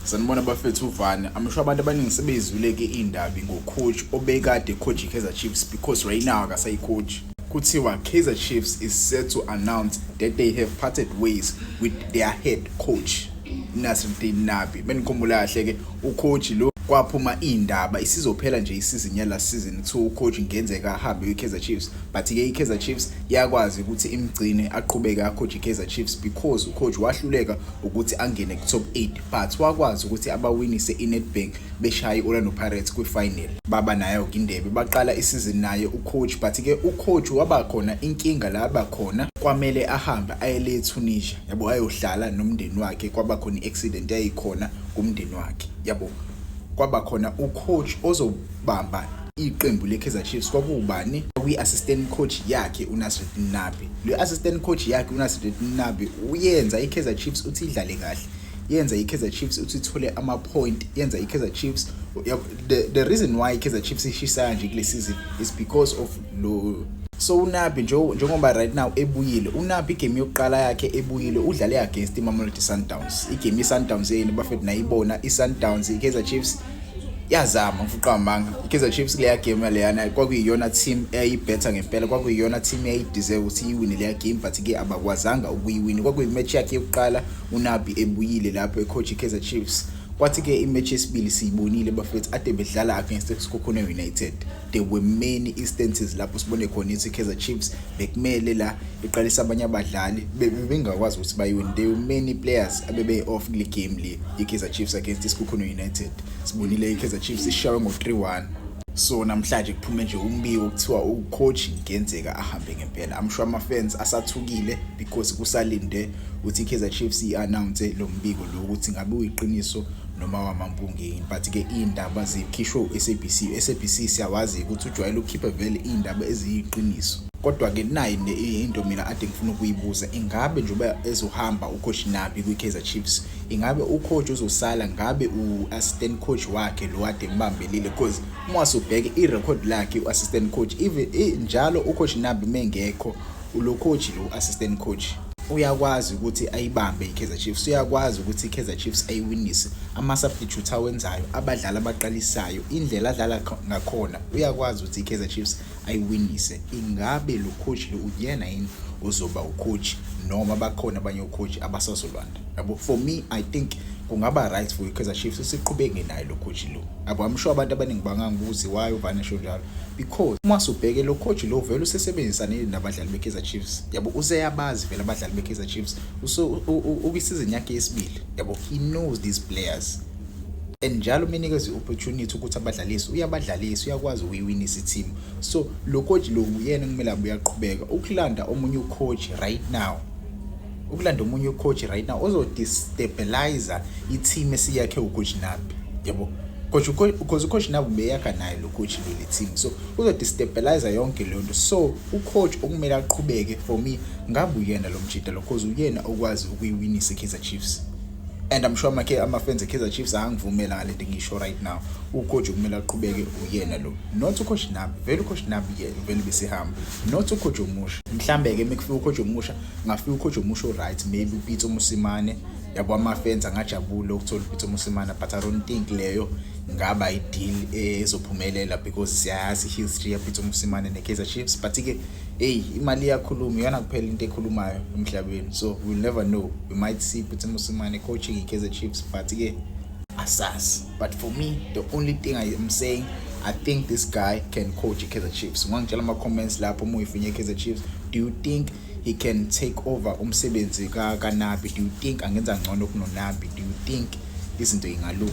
Sanibona bafethu, uvane. I'm sure abantu abaningi sebeyizwile-ke iy'ndaba ngo-coach obekade coach i-Kaizer Chiefs, because right now akasayi-coach. Kuthiwa Kaizer Chiefs is set to announce that they have parted ways with their head coach, Nasreddine Nabi. Benikhumbula kahle-ke u-coach lo, kwaphuma iy'ndaba isizophela nje isizini yala season, kuthiwa u-coach ngenzeka ahambe kwi-Kaizer Chiefs, but-ke i-Kaizer Chiefs yakwazi ukuthi imgcine aqhubeke a-coach i-Kaizer Chiefs, because u-coach wahluleka ukuthi angene ku-top 8, but wakwazi ukuthi abawinise i-Nedbank, beshaye i-Orlando Pirates kwi-final, baba nayo indebe. Baqala isizini naye u-coach, but-ke u-coach waba khona inkinga la abakhona, kwamele ahambe ayele eTunisia, yabo, ayohlala nomndeni wakhe. Kwaba khona i-accident yayikhona kumndeni wakhe, yabo. Kwaba khona u-coach ozobamba iqembu le-Kaizer Chiefs. Kwakuwubani? Kwi-assistant coach yakhe uNasreddine Nabi. Le assistant coach yakhe uNasreddine Nabi uyenza i-Kaizer Chiefs uthi idlale kahle, yenza i-Kaizer Chiefs uthi ithole ama-point, yenza i-Kaizer Chiefs the reason why i-Kaizer Chiefs ishisa nje kule season is because of lo. So uNabi, njengoba right now ebuyile uNabi, i-game yokuqala yakhe ebuyile udlale against iMamelodi Sundowns. I-game iSundowns yini bafethu? Nayibona iSundowns. iKaizer Chiefs yazama mfuqa amanga. iKaizer Chiefs kuleya game leyana kwakuyiyona team eyayi-better ngempela, kwakuyiyona team eyayi-deserve ukuthi iwine leya game, but ke abakwazanga ukuyiwina. Kwakuyi-match yakhe yokuqala uNabi ebuyile lapho e-coach iKaizer Chiefs. Kwathi ke i-match yesibili siyibonile bafethu, ade bedlala against Sekhukhune United. There were many instances lapho sibone khona ukuthi iKaizer Chiefs bekumele la iqalisa abanye abadlali, bengakwazi ukuthi bayiwine. There were many players abebe off kule game le iKaizer Chiefs against Sekhukhune United. Sibonile iKaizer Chiefs ishawe ngo-3-1. So namhlanje kuphume nje umbiko, kuthiwa u-coach ngenzeka ahambe ngempela. I'm sure ama-fans asathukile because kusalinde ukuthi i-Kaizer Chiefs i-announce lo mbiko lo, ukuthi ngabe uyiqiniso noma wamampunge yini. But-ke iy'ndaba zikhishwe u-SABC. U-SABC siyawazi ukuthi ujwayele ukukhipha vele iy'ndaba eziyiqiniso. Kodwa-ke nayi into mina ade ngifuna ukuyibuza: ingabe njengoba ezohamba u-coach Nabi kwi-Kaizer Chiefs, ingabe u-coach uzosala, ngabe u-assistant coach wakhe lo ade mbambelile? Because uma wasubheke i-record lakhe u-assistant coach, even njalo u-coach Nabi mengekho, lo coach lo assistant coach uyakwazi ukuthi ayibambe i-Kaizer Chiefs, uyakwazi ukuthi i-Kaizer Chiefs ayiwinise. Ama-substitute awenzayo, abadlali abaqalisayo, indlela adlala ngakhona, uyakwazi ukuthi i-Kaizer Chiefs ayiwinise. Ingabe lo coach lo uyena yini ozoba u-coach, noma bakhona abanye o-coach abasazolanda, yabo? For me, I think kungaba right for i-Kaizer Chiefs siqhubeke naye lo coach lo, yabo. I'm sure abantu abaningi bangangibuzi why uvane esho njalo, because uma usubheke lo coach lo vele usesebenzisane nabadlali be-Kaizer Chiefs, yabo, useyabazi vele abadlali be-Kaizer Chiefs. Ukwisizini yakhe yesibili, yabo, he knows these players, and njalo umenikeza i-opportunity ukuthi abadlalise, uyabadlalisa, uyakwazi ukuyiwinisa i-team. So lo coach lo uyena kumele abe uyaqhubeka. Ukulanda omunye u-coach right now, ukulanda omunye u-coach right now ozo-destabilize i-team esiyakhe u-coach Nabi, yabo, coach, because u-coach Nabi ubeyakha naye lo coach lo le team, so uzo-destabilize yonke leyo nto. So u-coach okumele aqhubeke for me ngabe uyena lo mjida lo, cause uyena okwazi ukuyiwinisa i-Kaizer Chiefs. And I'm sure ama-fans e-Kaizer Chiefs angivumela ngale nto ngisho right now. U-coach kumele aqhubeke uyena lo, not u-coach Nabi. Vele u-coach Nabi vele besihamba, not u-coach omusha. Mhlambe-ke mekufika u-coach omusha, ngafika u-coach omusha o-right, maybe uPitso Mosimane, yabo, ama-fans angajabula ukuthola uPitso Mosimane, but I don't think leyo ngaba i-deal ezophumelela, because siyayazi i-history yaPitso Mosimane ne-Kaizer Chiefs. But-ke hey, imali iyakhuluma, iyona kuphela into ekhulumayo emhlabeni, so we'll never know. We might see Pitso Mosimane coaching i-Kaizer Chiefs, but-ke asazi. But for me, the only thing I am saying, I think this guy can coach i-Kaizer Chiefs. Ungangitshela ama-comments lapho uma uyifinye i-Kaizer Chiefs. Do you think he can take over umsebenzi kaNabi? Do you think angenza ngcono kunoNabi? Do you think izinto ingalunga?